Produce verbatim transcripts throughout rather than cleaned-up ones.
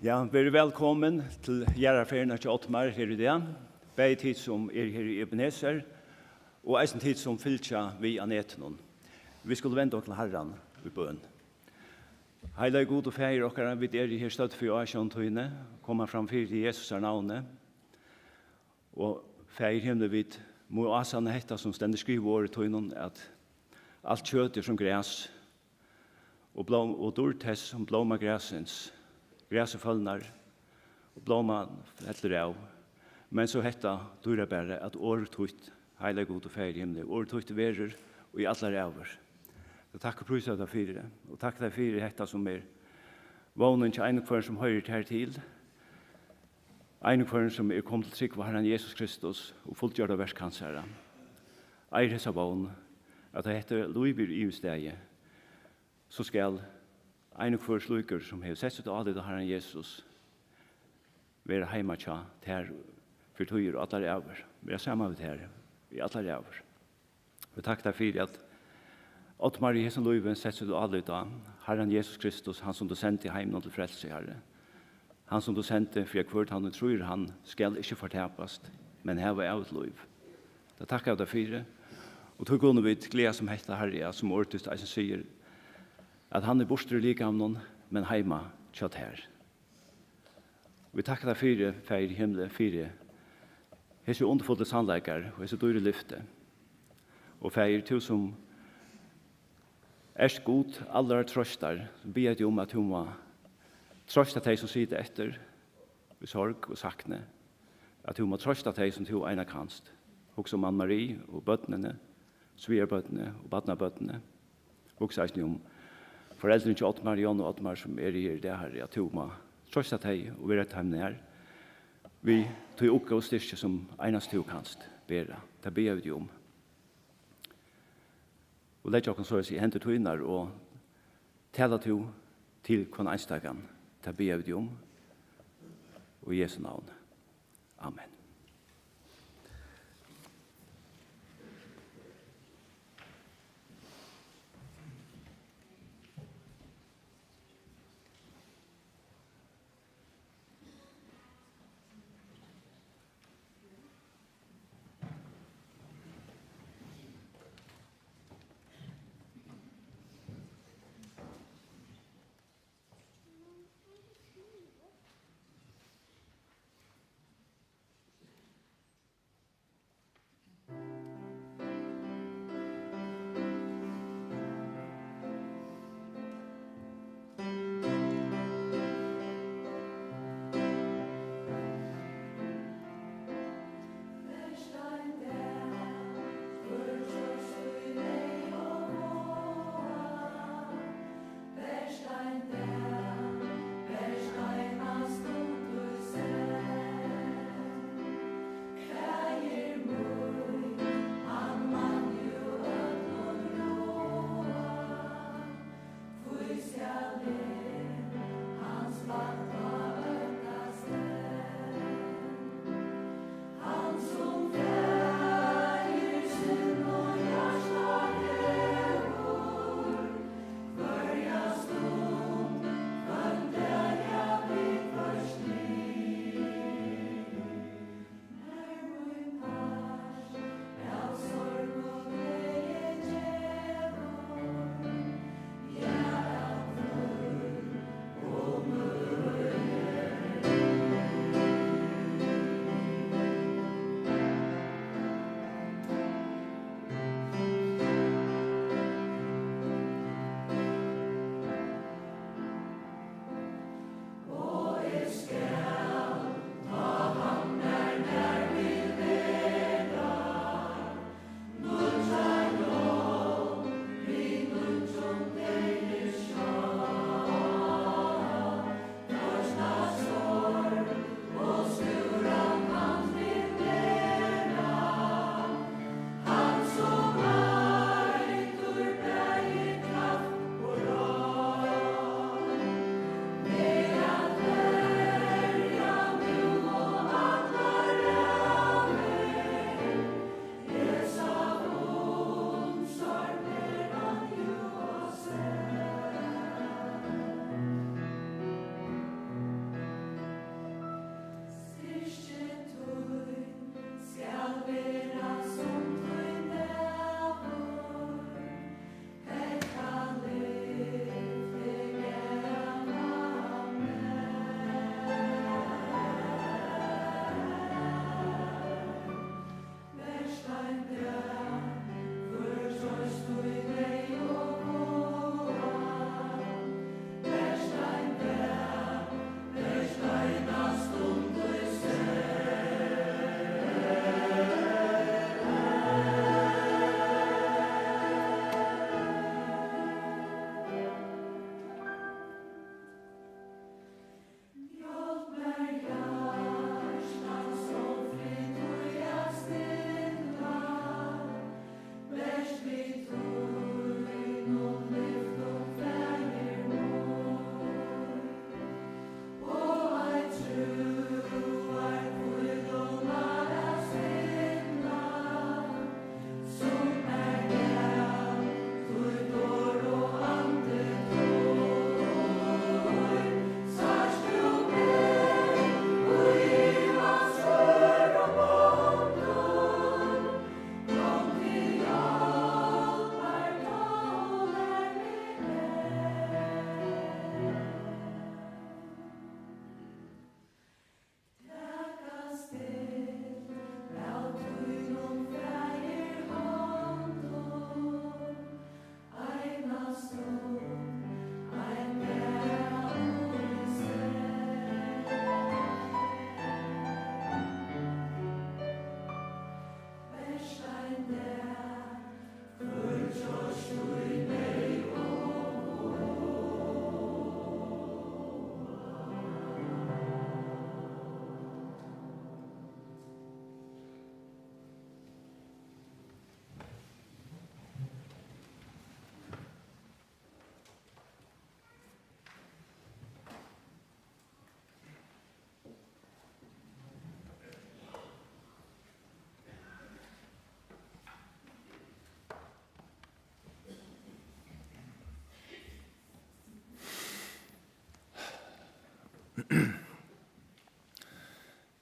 Ja, verið vælkomin til jarðarferðina hjá Oddmar her í dag. Bæði tit, sum eru her í Ebenezer, og eisini tit, sum fylgja við á netinum. Vit skulu venda okkum til Harran í bøn. Heilagi Gud og Faðir okkara, vit eru her stødd fyri ásjón tíni, koma fram fyri teg í Jesusar navni. Og Faðir í himli, vit mugu ásanna hetta, sum stendur skrivað í orði tínum, at alt kjøt er sum gras, og blóm, og dýrd tess sum blóma grasins. Grasið følnar, og blóman fellur av. Men so hetta dýrabara, at orð títt, heilagi Gud og Faðir í himli, orð títt verður í allar ævir. Eg takki og prísi tær fyri, og takki tær fyri hetta, sum er vónin hjá einum hvørjum, sum hoyrir tær til. Einum hvørjum, sum er komin til trúgv á Harran Jesus Kristus og fullgjørda verk hansara, eigur hesa vón, at tá hetta lívið er yvirstaðið, so skal ein og hvør slíkur, sum hevur sett sítt álit á Harran Jesus, vera heima hjá tær fyri tíðir og allar ævir, vera saman við tær í allar ævir. Vit takka tær fyri, at Oddmar í hesum lívi setti sítt álit á Harran Jesus Kristus, hann sum tú sendi heiminum til frelsu, Harri. Hann sum tú sendi, fyri at hvør tann, ið trýr hann, skal ikki fortapast, men hava ævigt lív. Tað takka vit tær fyri, og tí kunnu vit gleðast um hetta, Harri, at sum orð títt eisini sigur, at hann er burtur í likamnum, men heima hjá tær. Vit takka tær fyri, Faðir í himli, fyri hesi undurfullu sannleikar og hesi dýru lyfti. Og Faðir, tú sum ert Gud allrar trøstar, so biðja eg teg um, at tú má trøsta tey, sum sita eftir í sorg og sakni, at tú má trøsta tey, sum tú eina kanst. Hugsa um Anna Marie og børnini, svigarbørnini og barnabørnini. Hugsa eisini um foreldrini hjá Oddmar, John og Oddmar, sum eru her í dag, Harri, at tú má trøsta tey og vera teimum nær við tí ugga og styrki, sum einans tú kanst bera. Tað biðja vit teg um. Og leggja okkum soleiðis í hendur tínar og tala tú til hvønn einstakan. Tað biðja vit teg um. Í Jesu navni. Amen.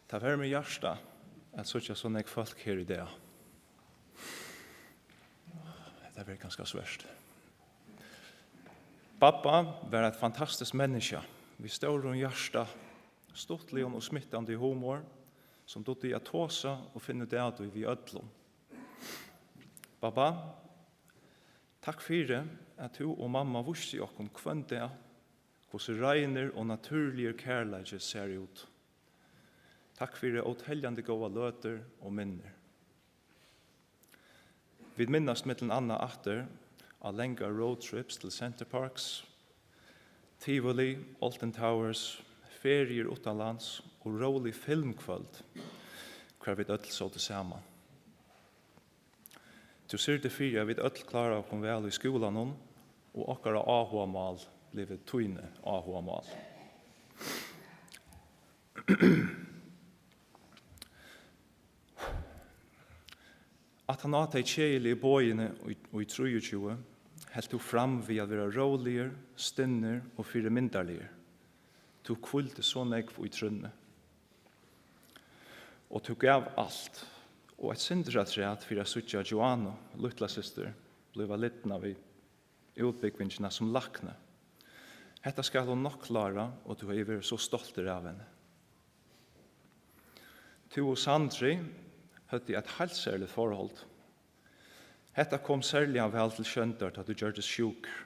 Tað varmir hjartað at síggja so nógv fólk her í dag. Hetta verður kanska svært. Babba var eitt fantastiskt menniskja við stórum hjarta, stuttligum og smittandi humor, sum dugdi at tosa og finna út av tí við øllum. Babba, takk fyri, at tú og mamma vístu okkum hvønn dag, hvussu reinur og natúrligur kærleiki sær út. Takk fyri óteljandi góðar løtur og minnir. Vit minnast millum annað aftur á langar road trips til Center Parcs, Tivoli, Alton Towers, feriur uttanlands og rólig filmkvøld, hvar vit øll sótu saman. Tú syrgdi fyri, at vit øll kláraðu okkum væl í skúlanum, og okkara áhugamál blivu tíni áhugamál. Aftan á tey keðiligu boðini í, í trýogtjúgu, helt tú fram við at vera róligur, stinnur og fyrimyndarligur. Tú hvíldi so nógv í trúnni. Og tú gav alt, og eitt sindur afturat fyri at síggja Joanu, lítlasystur, blíva lidna við útbúgvingina sum lækni. Hetta skal hon nokk klára, og tú hevði verið so stoltur av henni. Tú og Sandri høvdu eitt heilt serligt forhold. Hetta kom serliga væl til sjóndar, tá tú gjørdist sjúkur.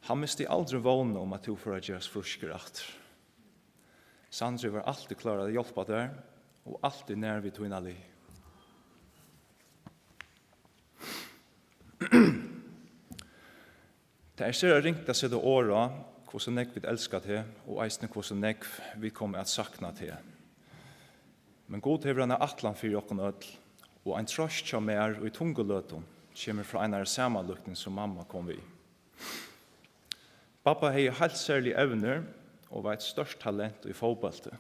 Hann misti aldrin vónina um, at tú fór at gerast frískur aftur. Sandri var altíð klár at hjálpa tær og altíð nær við tína lið. Tað er sera ringt at seta orð á, hvussu nógv vit elska teg, og eisini hvussu nógv vit koma at sakna teg. Men Gud hevur eina ætlan fyri okkum øll, og ein troyst hjá mær í tungum løtum kemur frá einari samanlíkni, sum mamma kom við. Babba hevði heilt serlig evnir og var eitt stórt talent í fótbólti.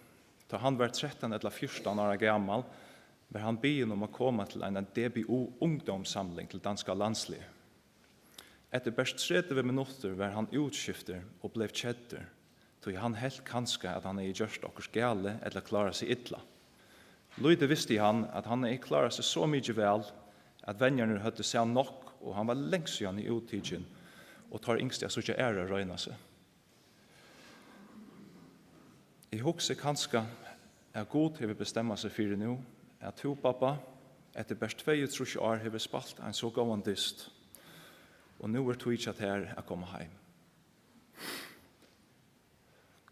Tá hann var trettan ella fjúrtan ára gamal, var hann biðin um at koma til eina D B U ungdómssamling til danska landsliðið. Eftir bert tretivu minuttir var hann útskiftur og bleiv keddur, tí hann helt kanska, at hann hevði gjørt okkurt galið ella klárað seg illa. Lítið visti hann, at hann hevði klárað seg so mikið væl, at venjarnir høvdu sæð nokk, og hann var langt síðani úttikin, og teir ynsktu at síggja aðrar royna seg. Eg hugsi kanska, at Gud hevur bestemmað seg fyri nú, at tú, babba, eftir bert tveyogtrýss ár hevur spælt ein so góðan dyst, og nú er tíð hjá tær at koma heim.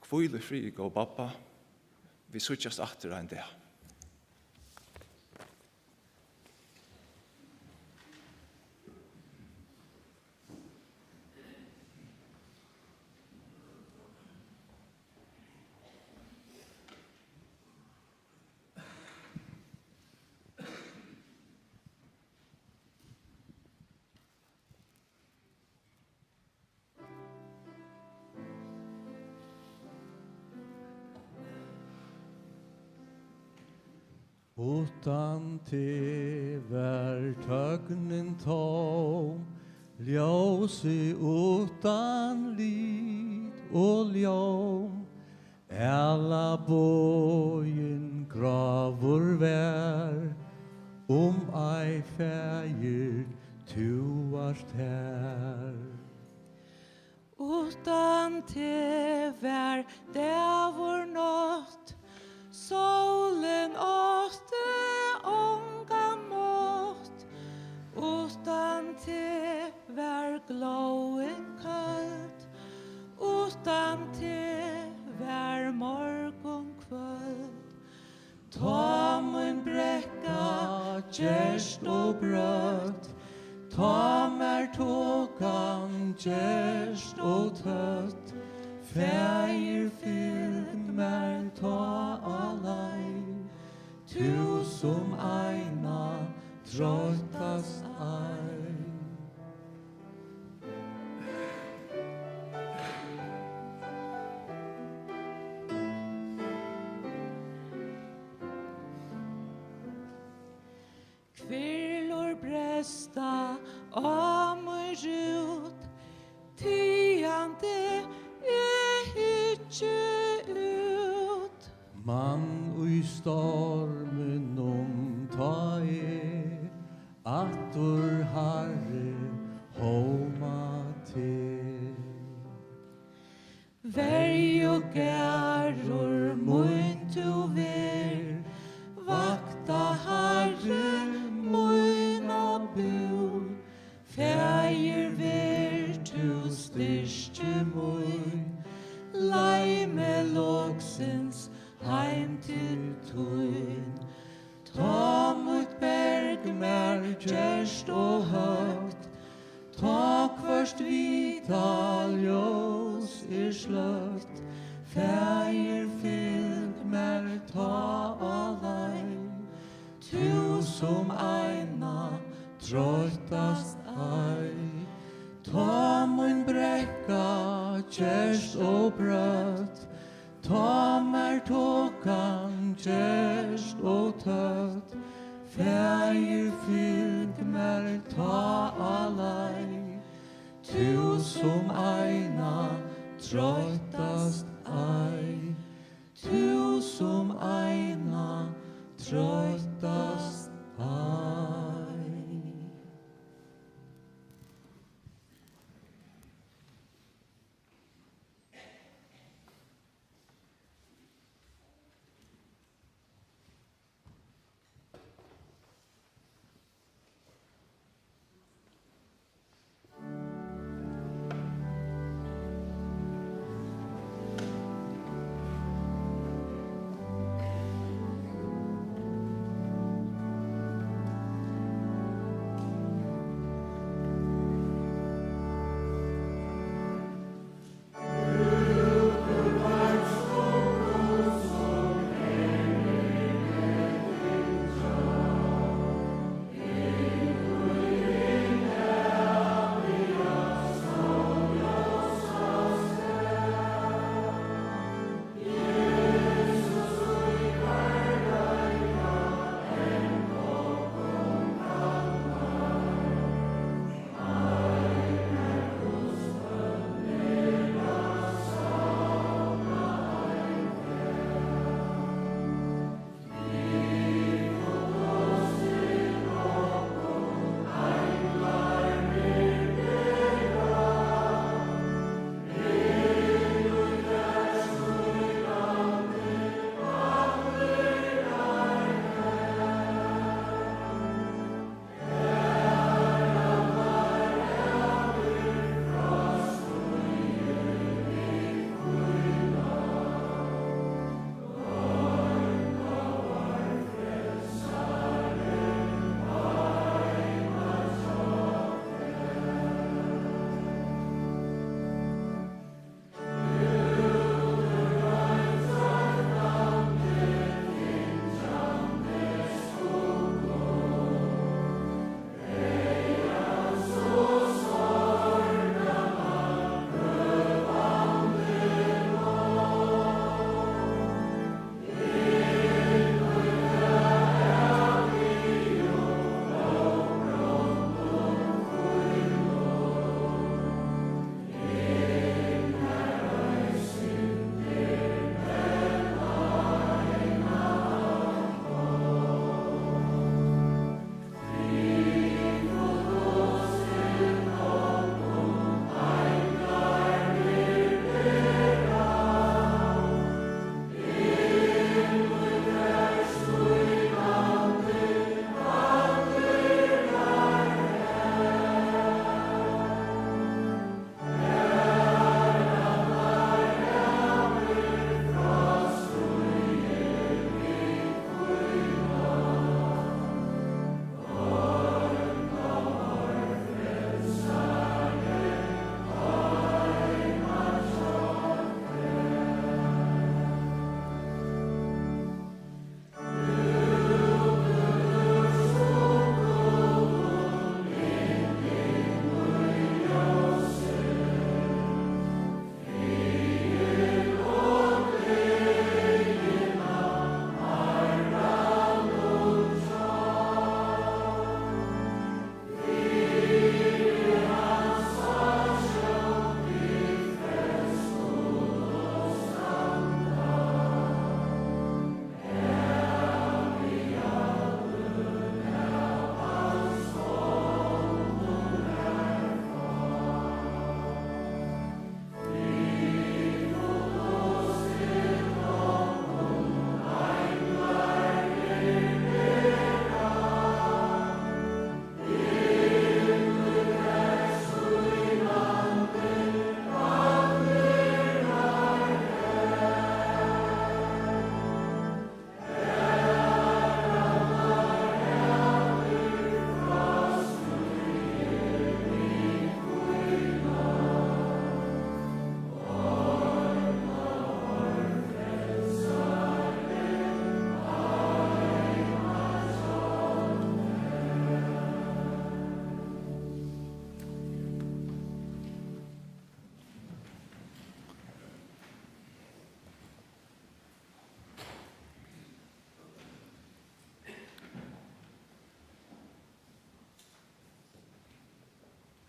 Hvíl í friði, góði babba. Vit síggjast aftur ein dag. Uttan teg var tøgnin tóm, ljósið uttan lit og ljóm. Alabogin gráur var, um ei, Faðir, tú vart har. Uttan teg var dagur nátt, sólin átti ongan mátt. Uttan teg var glóðin køld, uttan teg var morgun kvøld. Tá mín brekka gerst ov brøtt, tá mær tokan gerst ov tøtt, Faðir, fylg mær tá á leið, tú sum eina troyttast ei. Hvirlur bresta á mín rút, tigandi eg hyggi Mann í storminum, tá eg aftur, Harri, hóma teg. Verjugarður mín tú ver, vakta, Harri, mína búð. Faðir, ver tú styrki mín, leið meg loksins heim til tín. Tá mítt berg mær gerst ov høgt, tá hvørt vita ljós er sløkt, Faðir, fylg mær tá á leið. Tú sum eina troyttast ei, tá mín brekka gerst ov brøtt, tá mær tokan gerst ov tøtt, Faðir, fylg mær tá á leið. Tú sum eina troyttast ei, tú sum eina troyttast ei.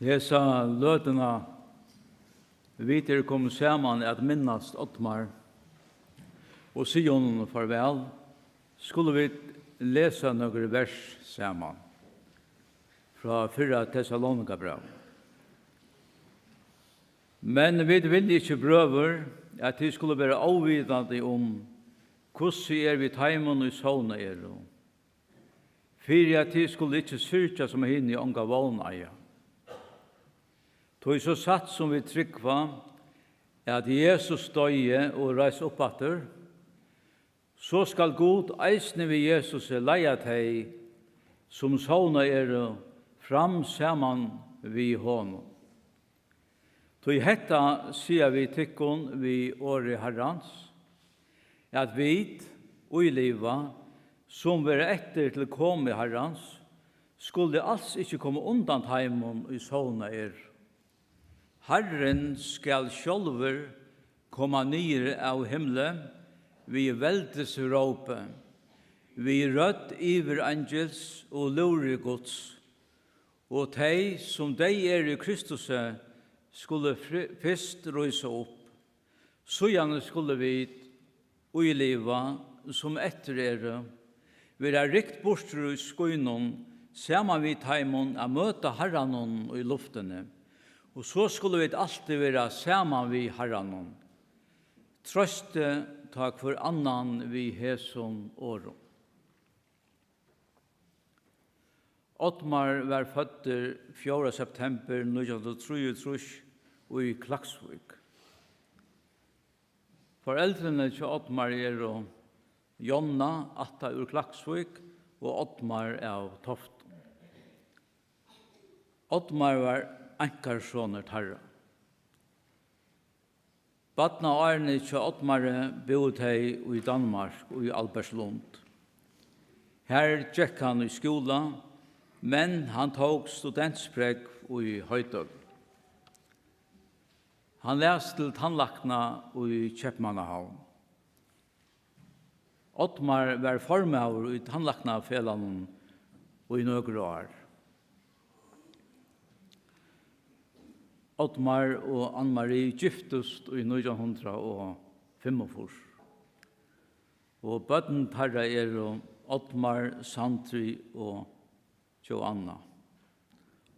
Hesa løtuna vit eru komin saman at minnast Oddmar og siga honum farvæl, skulu vit lesa nøkur vers saman frá fyrra Tessalonikabrævi. Men vit vilja ikki, brøður, at tit skulu vera óvitandi um, hvussu er við teimum, ið sovnað eru, fyri at tit skulu ikki syrgja sum hini, ið onga vón eiga. Tí so satt sum vit trúgva, at Jesus doyði og reis upp aftur, so skal Gud eisini við Jesusi leiða tey, sum sovnað eru, fram saman við honum. Tí hetta siga vit tykkum við orði Harrans, at vit, ið liva, sum verða eftir til komu Harrans, skulu als ikki koma undan teimum, ið sovnað eru. Harrin skal sjálvur koma niður av himli við veldisrópi, við rødd yvireingils og lúðri Guds, og tey, sum deyð eru í Kristusi, skulu fri-, fyrst rísa upp. Síðani skulu vit, ið liva, sum eftir eru, verða rykt burtur í skýnum saman við teimum at møta Harranum í luftini, og so skulu vit altíð vera saman við Harranum. Troystið tá hvør annan við hesum orðum. Oddmar var føddur fjórða september nítjan hundrað og trýogtrýss í Klaksvík. Foreldrini hjá Oddmari eru Jonna, ættað úr Klaksvík, og Oddmar av Toftum. Oddmar var einkarsonur teirra. Barnaárini hjá Oddmari búðu tey í Danmark, í Albertslund. Har gekk hann í skúla, men hann tók studentsprógv í Hoydølum. Hann las til tannlækna í Keypmannahavn. Oddmar var formaður í Tannlæknafelagnum í nøkur ár. Oddmar og Anne Marie giftust í nítjan hundrað og fimmogfýrs, og børn teirra eru Oddmar, Sandri og Joanna.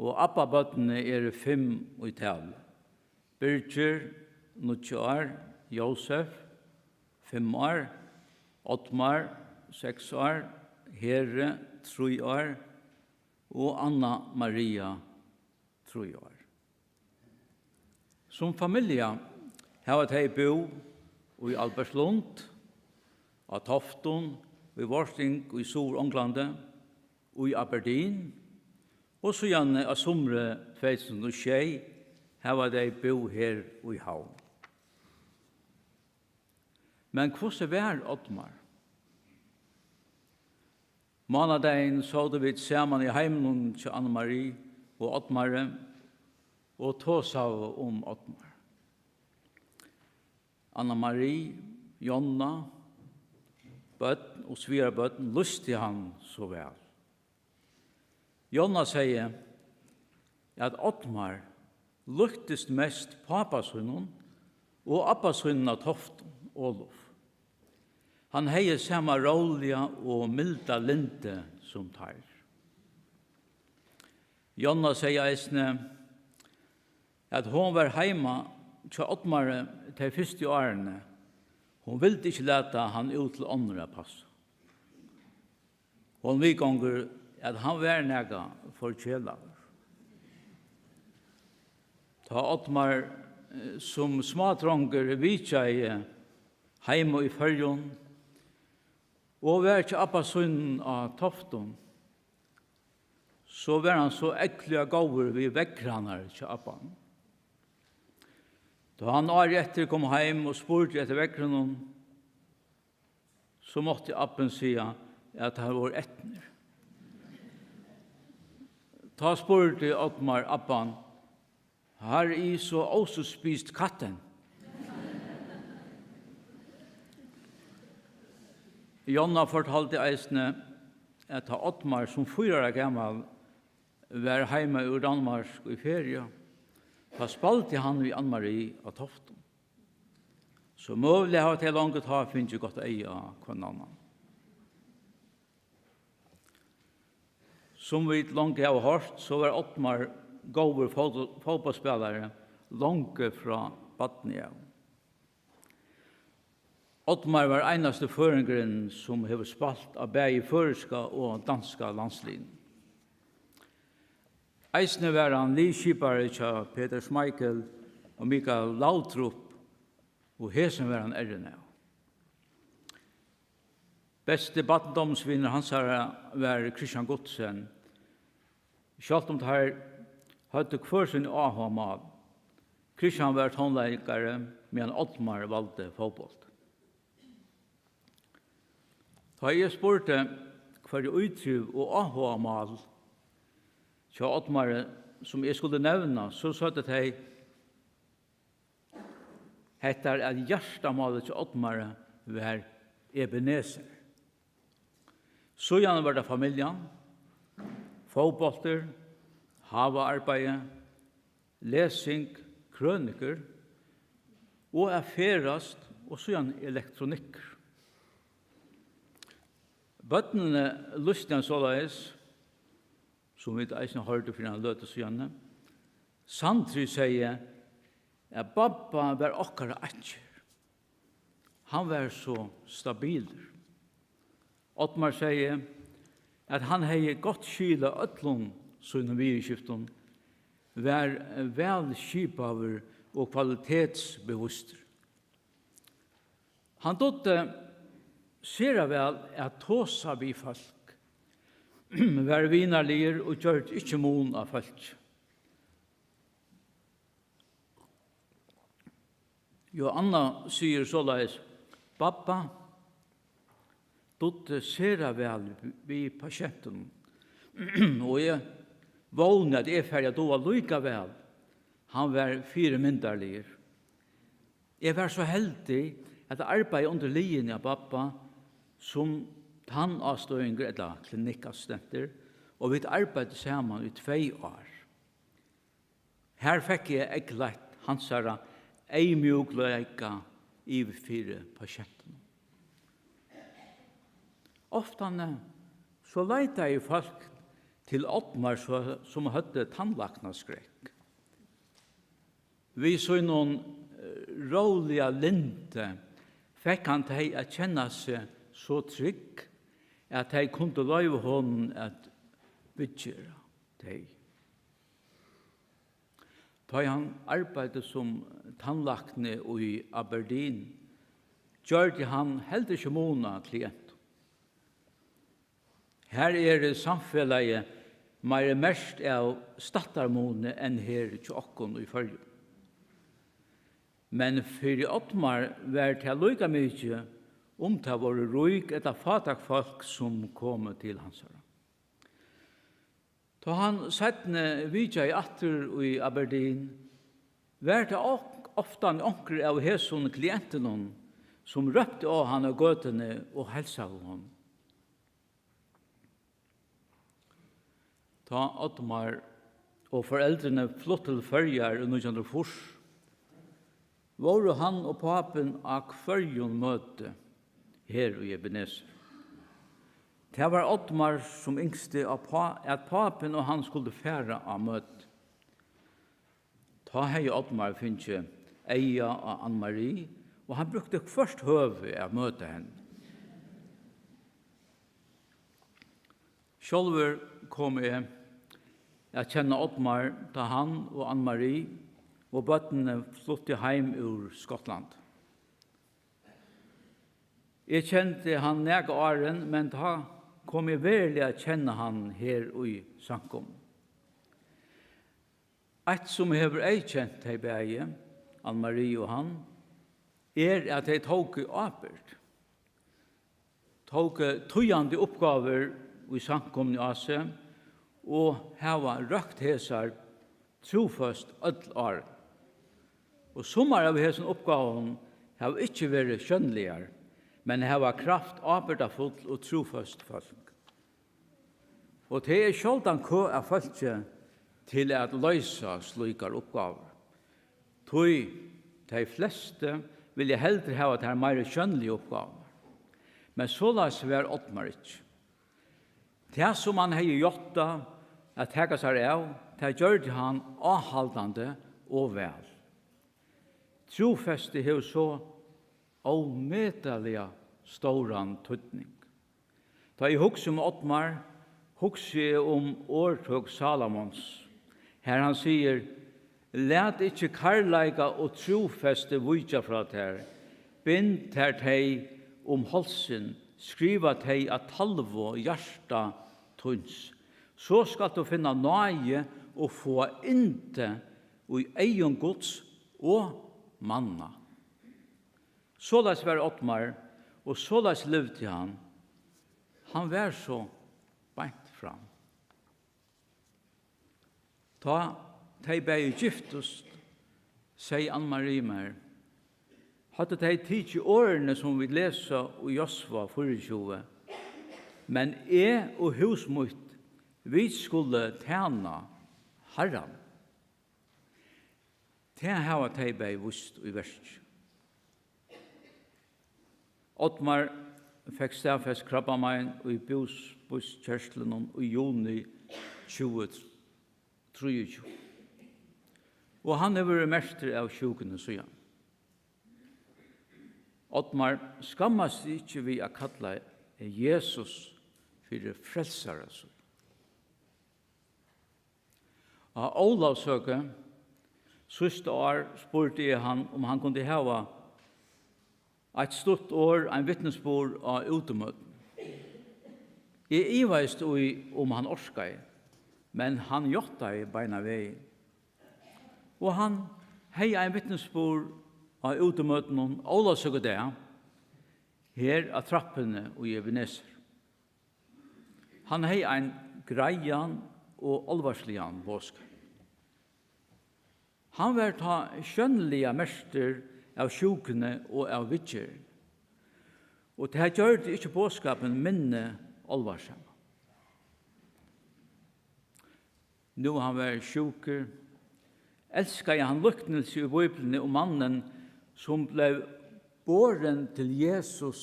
Og abbabørnini eru fimm í tali. Birgir, níggju ár, Jósef, fimm ár, Oddmar, seks ár, Heri, trý ár, og Anna Maria, trý ár. Sum familja hava tey búð í Albertslund, á Toftum, í Worthing í Suður-Onglandi, í Aberdeen, og síðani á sumri tvey túsund og sjey hava tey búð her í Havn. Men hvussu var Oddmar? Mánadagin sótu vit saman í heiminum hjá Anne Marie og Oddmari og tosaðu um Oddmar. Anna Marie, Jonna, børn og svigerbørn lýsti hann so væl. Jonna segði, at Oddmar líktist mest pápa sínum og abba sínum á Toftum, Olof. Hann hevði sama róliga og milda lyndi sum teir. Jonna segði eisini, at hon var heima hjá Oddmari tey fyrstu árini. Hon vildi ikki lata hann út til onnur at passa. Hon viðgongur, at hann var nakað forkelaður. Tá Oddmar, eh, sum smádrongur vitjaði heima í Føroyum og var hjá abba sínum á Toftum, so var hann so ógvuliga góður við veðrarnar hjá abbanum. Tá hann árið eftir kom heim og spurdi eftir veðrinum, so mátti abbin siga, at teir vóru etnir. Tá spurdi Oddmar abban: "Har I so også spist katten?" Jonna fortaldi eisini, at tá Oddmar sum fýra ára gamal var heima úr Danmark í feriu, tá spældi hann við Anne Marie á Toftum. So møguliga hava tey longu tá fingið gott eyga á hvønn annan. Sum vit longu hava hoyrt, so var Oddmar góður fót-, fótbóltsspælari longu frá barni av. Oddmar var einasti føroyingurin, sum hevur spælt á bæði føroyska og danska landsliðnum. Eisini var hann liðskipari hjá Peter Schmeichel og Mikael Laudrup, og hesin var hann errin av. Besti barndómsvinur hansara var Christian Gutzen, sjálvt um teir høvdu hvør síni áhugamál. Christian var tónleikari, meðan Oddmar valdi fótbólt. Tá eg spurdi, hvørji ítriv og áhugamál hjá Oddmari, sum eg skuldi nevna, so søgdu tey, hetta er, at hjartamálið hjá Oddmari var Ebenezer. Síðan var tað familjan, fótbóltur, havaarbeiði, lesing, krønikur og at ferðast og síðan elektronikkur. Børnini lýstu hann soleiðis, sum vit eisini hoyrdu fyri eina løtu síðani. Sandri segði, at babba var okkara akkur. Hann var so stabilur. Oddmar segði, at hann hevði gott skil á øllum sínum viðurskiftum, var væl skipaður og kvalitetsbevístur. Hann dugdi sera væl at tosa við fólk, var vinarligur og gjørdi ikki mun á fólki. Johanna sigur soleiðis, babba dugdi sera væl við pasientunum, og eg vóni, at eg fari at duga líka væl. Hann var fyrimyndarligur. Eg var so heldig at arbeiða undir liðini á babba sum tannastøðingur ella klinikkassistentur, og vit arbeiddu saman í tvey ár. Har fekk eg eygleitt hansara eyðmjúkleika yvir fyri pasientunum. Oftani so leitaðu fólk til Oddmar, so, sum høvdu tannlæknaskrekk. Við sínum, eh, róliga lyndi fekk hann tey at kenna seg so trygg, at tey kundu loyva honum at viðgera tey. Tá ið hann arbeiddi sum tannlækni í Aberdeen, gjørdi hann heldur ikki mun á klientum. Har er samfelagið meira merkt av stættarmuni enn her hjá okkum í Føroyum. Men fyri Oddmar var tað líka mikið, um tað vóru rík ella fátæk fólk, sum komu til hansara. Tá hann seinni vitjaði aftur í Aberdeen, var tað ok-, oftan onkur av hesum klientunum, sum rópti á hann á gøtuni og heilsaði honum. Tá Oddmar og foreldrini fluttu til Føroyar í nítjan hundrað og fýrs, vóru hann og pápin á hvørjum møti her í Ebenezer. Tað var Oddmar, sum ynskti á pá-, at pápin og hann skuldu fara á møti. Tá hevði Oddmar fingið eyga á Anne Marie, og hann brúkti hvørt høvi at møta henni. Sjálvur kom eg at kenna Oddmar, tá hann og Anne Marie og børnini fluttu heim úr Skotlandi. Eg kendi hann nakað áðrenn, men tá kom eg veruliga at kenna hann her í samkomuni. Eitt, sum hevur eyðkent tey bæði, Anne Marie og hann, er, at tey tóku ábyrgd, tóku týðandi uppgávur í samkomuni á seg og hava røkt hesar trúføst øll árini. Og summar av hesum uppgávum hava ikki verið sjónligar, men hava kravt ábyrgdarfull og trúføst fólk. Og tað er sjáldan kø av fólki til at loysa slíkar uppgávur, tí tey flestu vilja heldur hava tær meira sjónligu uppgávurnar. Men soleiðis var Oddmar ikki. Tað, sum hann hevði játtað at taka sær av, tað gjørdi hann áhaldandi og væl. Trúfesti hevur so ómetaliga stóran týdning. Tá eg hugsi um Oddmar, hugsi eg um orðtøk Salomons, har hann sigur: Lat ikki kærleika og trúfesti víkja frá tær, bind tær tey um hálsin, skriva tey á talvu hjarta tíns, so skalt tú finna náði og fáa yndi í eygum Guds og manna. Soleiðis var Oddmar, og soleiðis livdi hann. Hann var so beint fram. Tá tey bæði giftust, segði Anna Marie mær, høvdu tey tikið orðini, sum vit lesa í Josva fýraogtjúgu: Men eg og hús mítt, vit skulu tæna Harran. Tað hava tey bæði víst í verki. Oddmar fekk staðfest krabbamein í búkspýttkjertlinum í juni tjúgu trýogtjúgu, og hann hevur verið merktur av sjúkuni síðan. Oddmar skammast seg ikki við at kalla Jesus fyri frelsara sín. Á Ólavsøku síðsta ár spurdi eg hann, um hann kundi hava eitt stutt orð, ein vitnisburð á útimøtum. Eg ivaðist í, um hann orkaði, men hann játtaði beinan vegin. Og hann hevði ein vitnisburð á útimøtunum Ólavsøkudag her á trappuni í Ebenezer. Hann hevði ein greiðan og álvarsligan boðskap. Hann var tá sjónliga merktur av sjúkuni og av viðgerðini, og tað gjørdi ikki boðskapin minni álvarsaman. Nú hann var sjúkur, elskaði hann líknilsi í Bíbliuni um mannin, sum bleiv borin til Jesus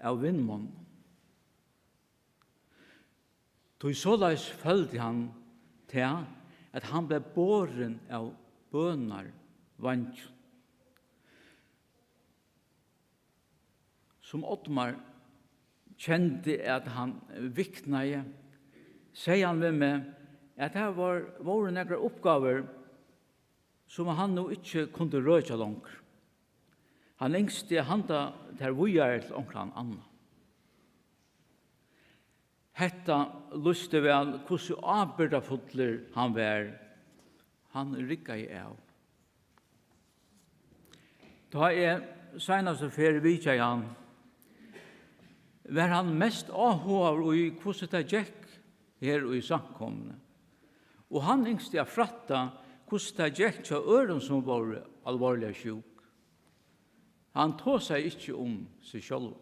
av vinmonnum. Tí soleiðis føldi hann tað, at hann bleiv borin av bønarveingjum. Sum Oddmar kendi, at hann viknaði, segði hann við meg, at har var, vóru nakrar uppgávur, sum hann nú ikki kundi røkja longur. Hann ynskti at handa tær víðari til onkran annan. Hetta lýsti væl, hvussu ábyrgdarfullur hann var. Hann riggaði av. Tá eg seinastu ferð vitjaði hann, var hann mest áhugaður í, hvussu tað gekk her í samkomuni, og hann ynskti at frætta, hvussu tað gekk hjá øðrum, sum vóru alvorliga sjúk. Hann tosaði ikki um seg sjálvan.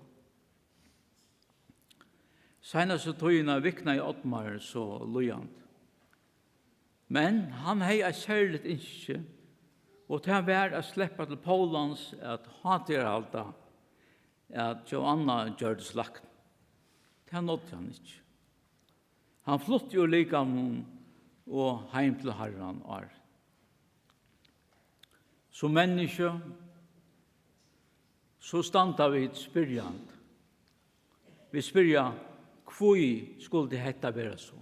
Seinastu tíðina viknaði Oddmar so líðandi. Men hann hevði eitt serligt ynski, og tað var at sleppa til Póllands at hátíðarhalda, at Jóanna gjørdist lækni. Tað náddi hann ikki. Hann flutti úr likamum og heim til Harran ári. Sum menniskju, so standa vit spyrjandi. Vit spyrja: Hví skuldi hetta vera so?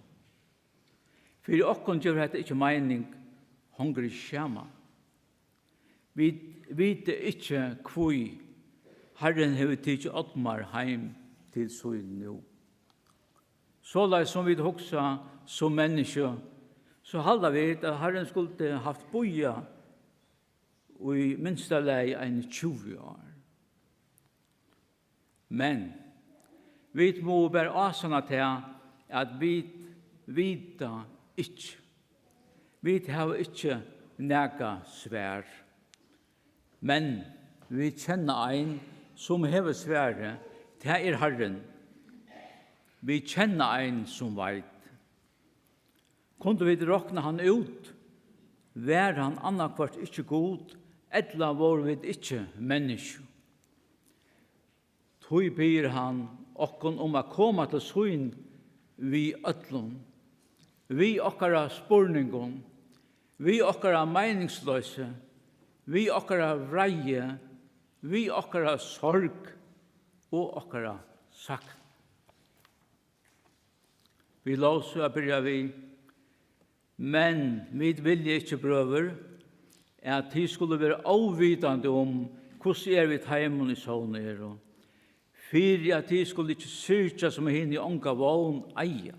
Fyri okkum gevur hetta ikki meining, hongur ikki saman. Vit vita ikki, hví Harrin hevur tikið Oddmar heim til sín nú. Soleiðis sum vit hugsa sum menniskju, so halda vit, at Harrin skuldi havt bíðað í minsta lagi eini tjúgu ár. Men vit mugu bara ásanna tað, at vit vita ikki. Vit hava ikki nakað svar. Men vit kenna ein, sum hevur svarið, tað er Harrin. Vit kenna ein, sum veit. Kundu vit rokna hann út, var hann annaðhvørt ikki Gud, ella vóru vit ikki menniskju. Tí biður hann okkum um at koma til sín við øllum, við okkara spurningum, við okkara meiningsloysi, við okkara vreiði, við okkara sorg og okkara sakn. Vit lósu at byrja við: Men vit vilja ikki, brøður, at tit skulu vera óvitandi um, hvussu er við teimum, ið sovnað eru, fyri at tit skulu ikki syrgja, sum hini onga vón eiga.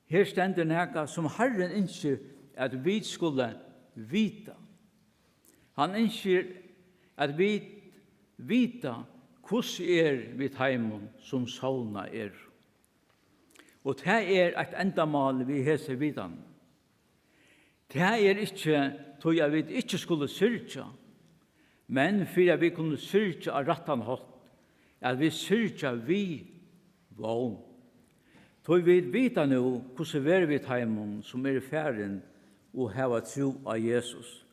Her stendur nakað, sum Harrin ynskir, at vit skulu vita. Hann ynskir, at vit vita, hvussu er við teimum, sum sovnað eru. Og tað er eitt endamál við hesi vitan. Tað er ikki tí, at vit ikki skulu syrgja, men fyri at vit kunnu syrgja á rættan hátt, at vit syrgja við vón. Tí vit vita nú, hvussu verður við teimum, sum eru farin og hava trú á Jesus.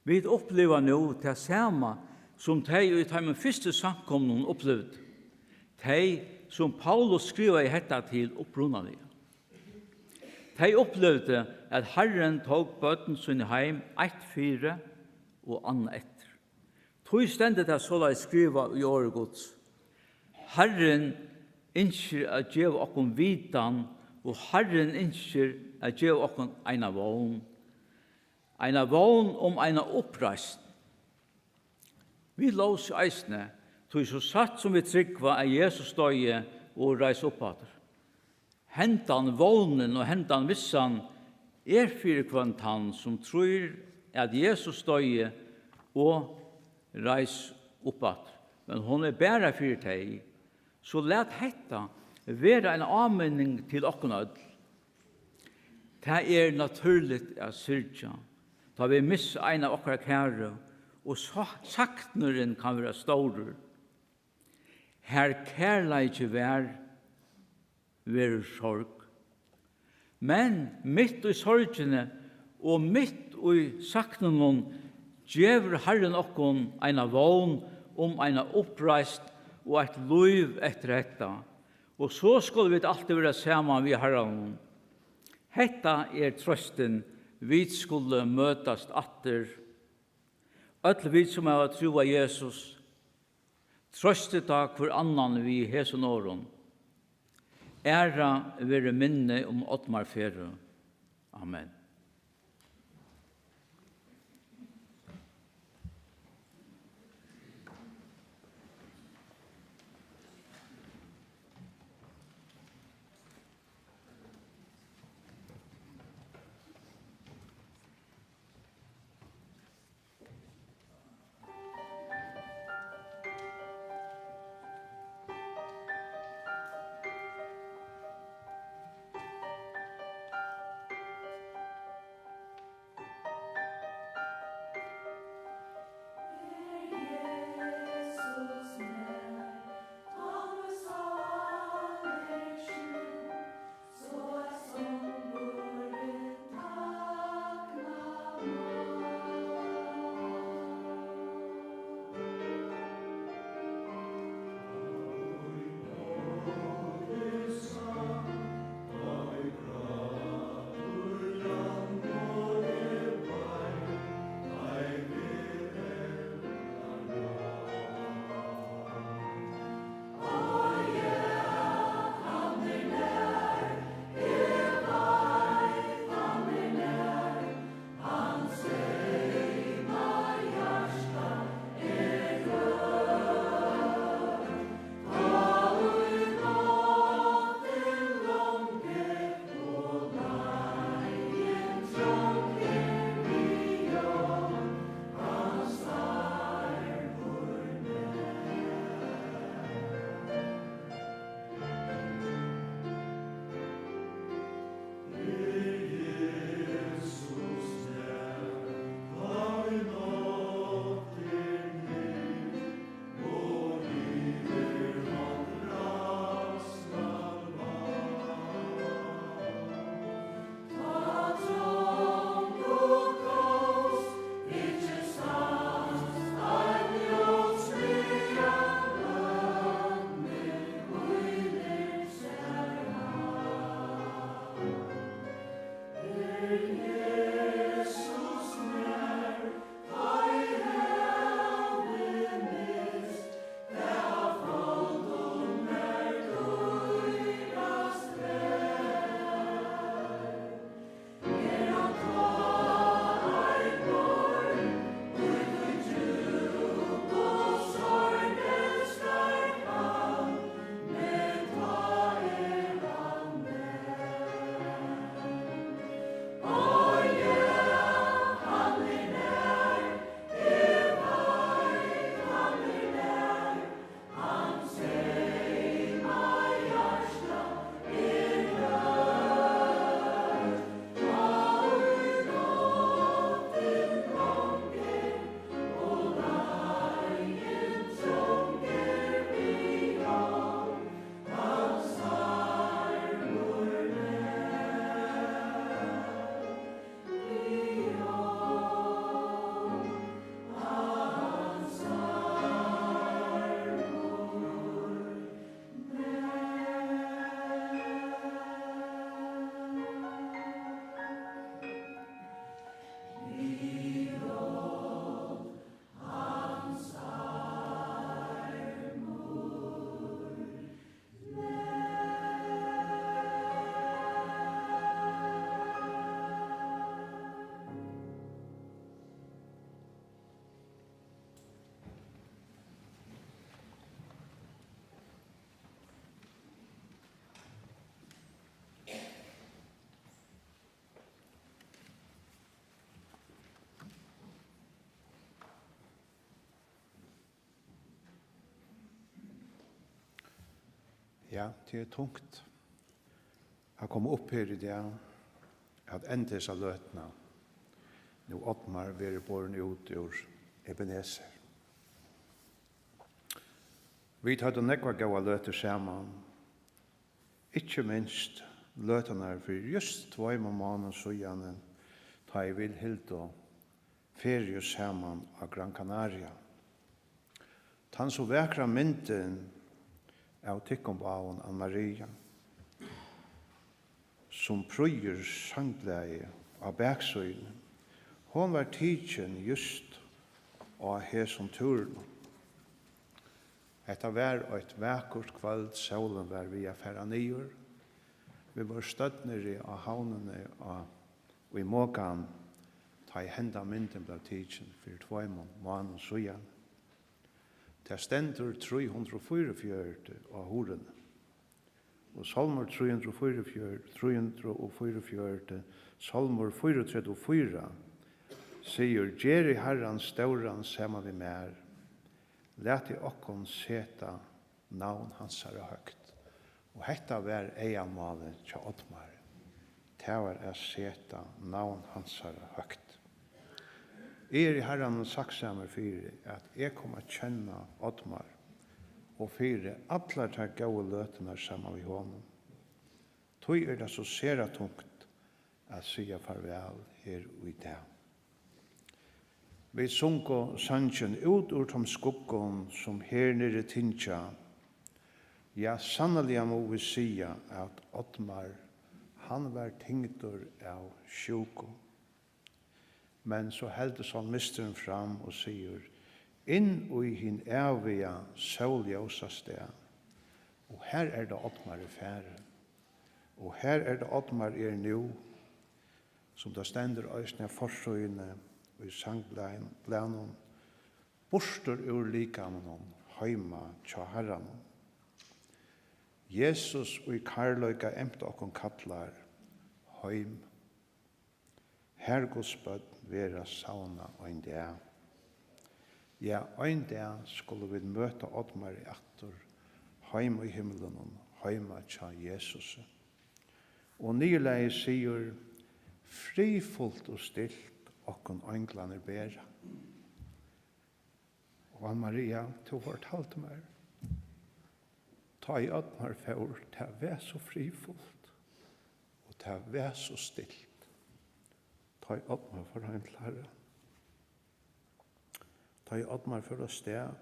Vit uppliva nú tað sama, sum tey í teimum fyrstu samkomnum upplivdu, tey, sum Paulus skrivaði hetta til upprunaliga. Tey upplivdu, at Harrin tók børn síni heim, eitt fyri og annað eftir. Tí stendur tað soleiðis skrivað í orði Guds: Harrin ynskir at geva okkum vitan, og Harrin ynskir at geva okkum eina vón. Eina vón um eina uppreisn. Vit lósu eisini: Tí so satt sum vit trúgva, at Jesus doyði og reis upp aftur. Hendan vónin og hendan vissan er fyri hvønn tann, sum trýr, at Jesus doyði og reis upp aftur. Men hon er bara fyri tey. So lat hetta vera ein áminning til okkum øll. Tað er natúrligt at syrgja, tá vit missa ein av okkara kæru, og sa-, saknurin kann vera stórur. Har kærleiki var, verður sorg. Men mitt í sorgini og mitt í sakninum gevur Harrin okkum eina vón um eina uppreisn og eitt lív eftir hetta. Og so skulu vit altíð vera saman við Harranum. Hetta er trøstin, vit skulu møtast aftur. Øll vit, sum hava trúað Jesus, troystið tá hvør annan við hesum orðum. Æra veri minni um ollmar ferð. Amen. Ja, tað er tungt at koma upp her í dag, at enda hesa løtuna, nú Oddmar verður borin út úr Ebenezer. Vit høvdu nógvar góðar løtur saman, ikki minst løturnar fyri júst tveimum mánaðum síðani, tá ið vit hildu feriu saman á Gran Canaria. Tann so vakra myndin av tykkum báðum, Anna Maria, sum prýðir sangblaðið á baksíðuni, hon var tikin júst á hesum túrinum. Hetta var eitt vakurt kvøld, sólin var við at fara niður. Vit vóru stødd niðri á havnini á, í Mogan, tá ið henda myndin bleiv tikin fyri tveimum mánaðum síðan. Tað stendur trý hundrað og fýraogfjøruti á hurðini. Og Sálmur trý hundrað og fýraogfjøruti, trý hundrað og fýraogfjøruti, Sálmur fýraogtretivu fýra sigur: "Gerið Harran stóran saman við mær, latið okkum seta navn hansara høgt." Og hetta var eyðamálið hjá Oddmari. Tað var at seta navn hansara høgt. Eg eri Harranum takksamur fyri, at eg kom at kenna Oddmar og fyri allar tær góðu løturnar saman við honum. Tí er tað so sera tungt at siga farvæl her í dag. Vit sungu sangin Út úr teim skuggum, sum her niðri tyngja. Ja, sanniliga mugu vit siga, at Oddmar, hann var tyngdur av sjúku. Men so heldur salmisturin fram og sigur: "Inn í hin æviga sólljósa stað." Og har er tað Oddmar er farin. Og har er tað Oddmar er nú, sum tað stendur eisini á forsíðuni í sangblaðnum: "Burtur úr likaminum, heima hjá Harranum." Jesus í kærleika emt okkum kallar heim. Har Guds børn verða savnað ein dag. Ja, ein dag skulu vit møta Oddmari aftur, heim í himlunum, heima hjá Jesusi. Og niðurlagið sigur: "Friðfult og stilt okkum einglarnir bera." Og Anna Maria, tú fortaldi mær, tá ið Oddmar fór, tað var so friðfult, og tað var so stilt, tá ið Oddmar fór heim til Harran. Tá ið Oddmar fór av stað,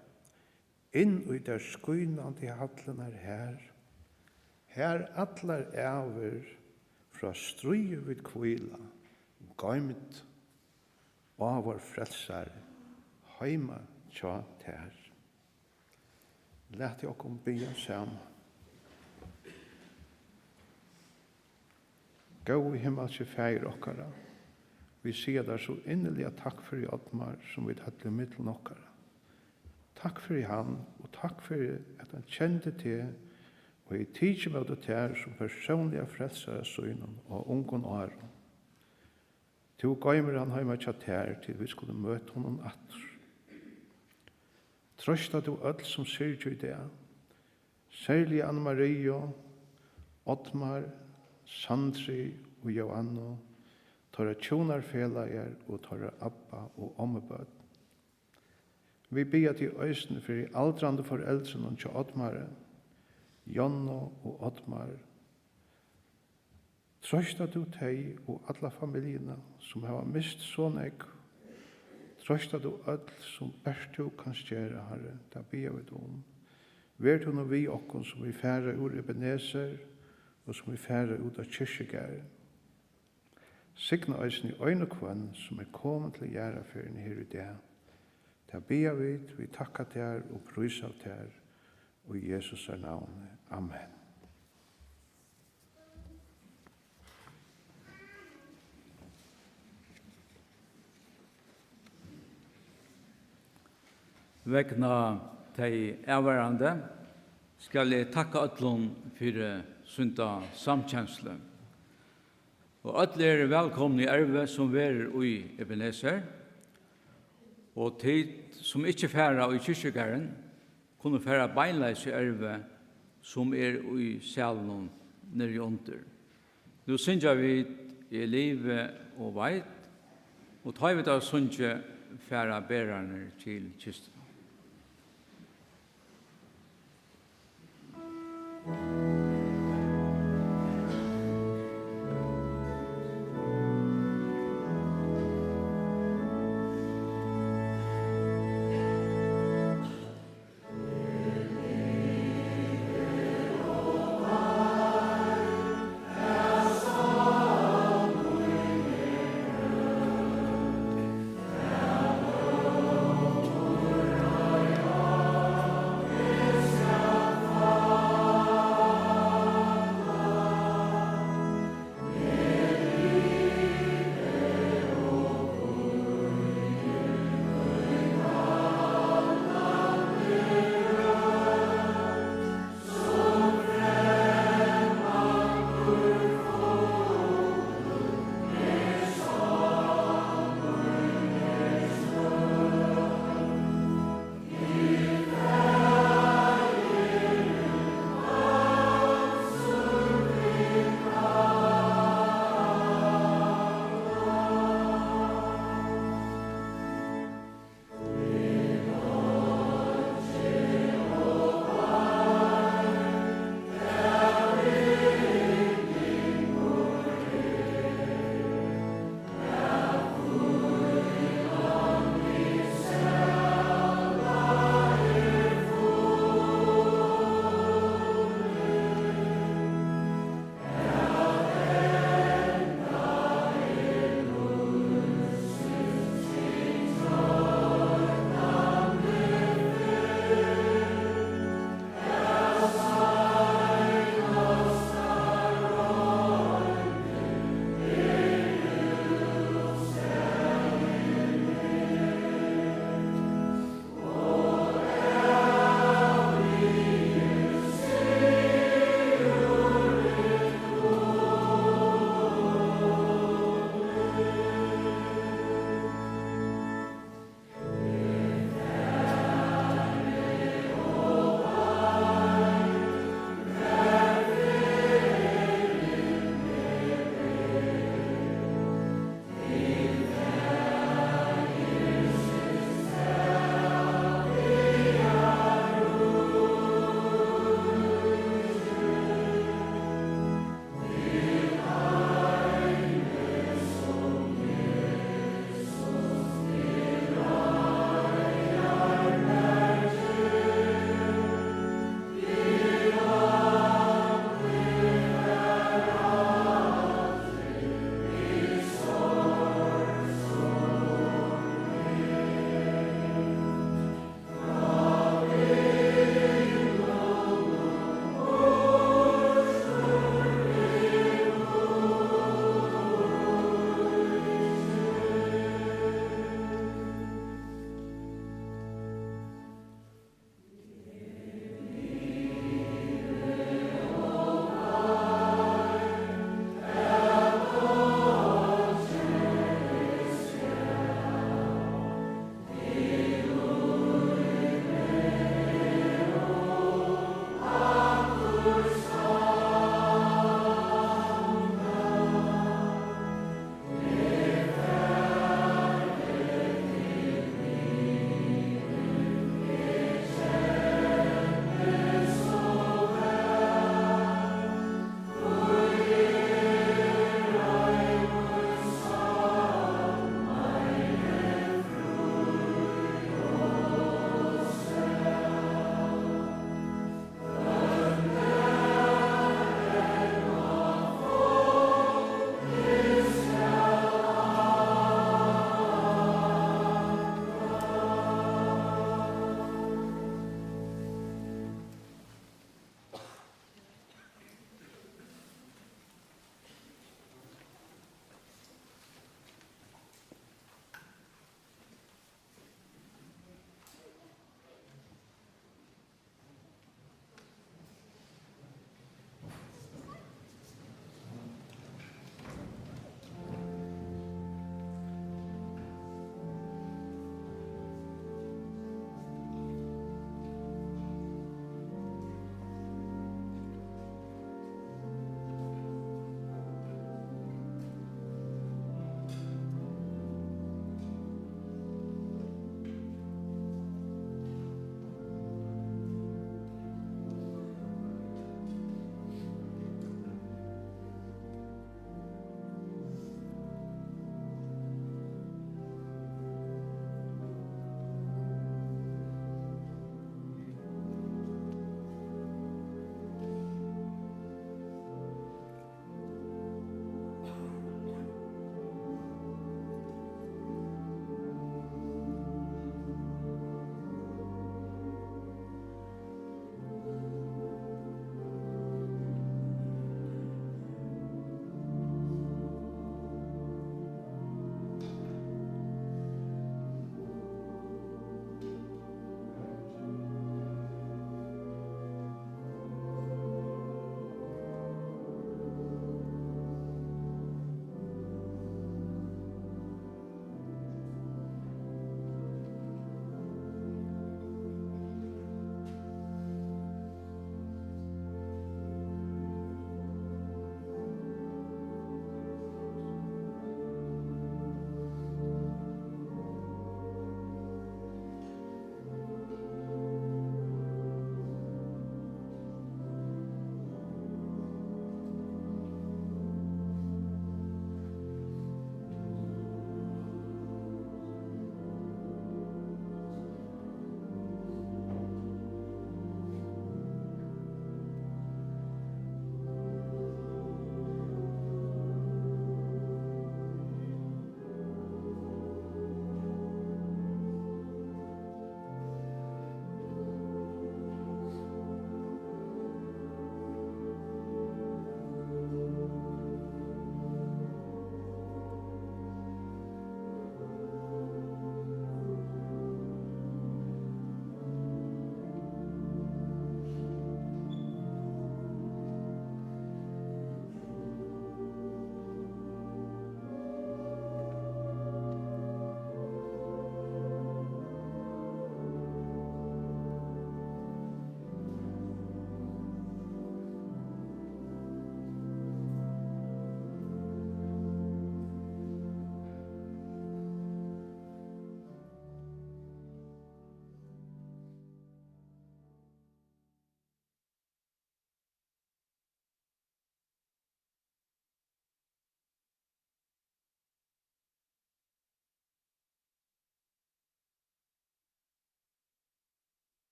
inn í tær skínandi hallirnar har, har allar ævir frá stríði vit hvíla, goymd á vor Frelsari, heima hjá tær. Latið okkum biðja saman. Góði himmalski Faðir okkara, vit siga tær so inniliga takk fyri Oddmar, sum vit høvdu í millum okkara. Takk fyri hann, og takk fyri, at hann kendi teg og hevði tikið móti tær sum persónliga frelsara sínum á ungum árum. Tú goymir hann heima hjá tær, til vit skulu møta honum aftur. Troysta tú øll, sum syrgja í dag, serliga Anna Mariu, Oddmar, Sandri og Jóannu, teirra hjúnarfelagar og teirra abba- og ommubørn. Vit biðja teg eisini fyri aldrandi foreldrunum hjá Oddmari, Jonnu og Oddmar. Troysta tú tey og alla familjuna, sum hava mist so nógv. Troysta tú øll, sum bert tú kanst gera, Harri, tað biðja vit um. Ver tú nú við okkum, sum vit fara úr Ebenezer, og sum vit fara út á kirkjugarðin. Signa eisini ein og hvønn, sum er komin til jarðarferðina her í dag. Tað biðja vit, vit takka tær og prísa tær í Jesusar navni. Amen. Vegna tey avvarðandi skal eg takka øllum fyri sunda samkenslu. Og øll eru vælkomin í ervið, sum verður í Ebenezer. Og tit, sum ikki fara í kirkjugarðin, kunnu fara beinleiðis í ervið, sum er í salinum niðri undir. Nú syngja vit: Eg livi og veit, og tá ið vit hava sungið, fara berarnir til kistuna.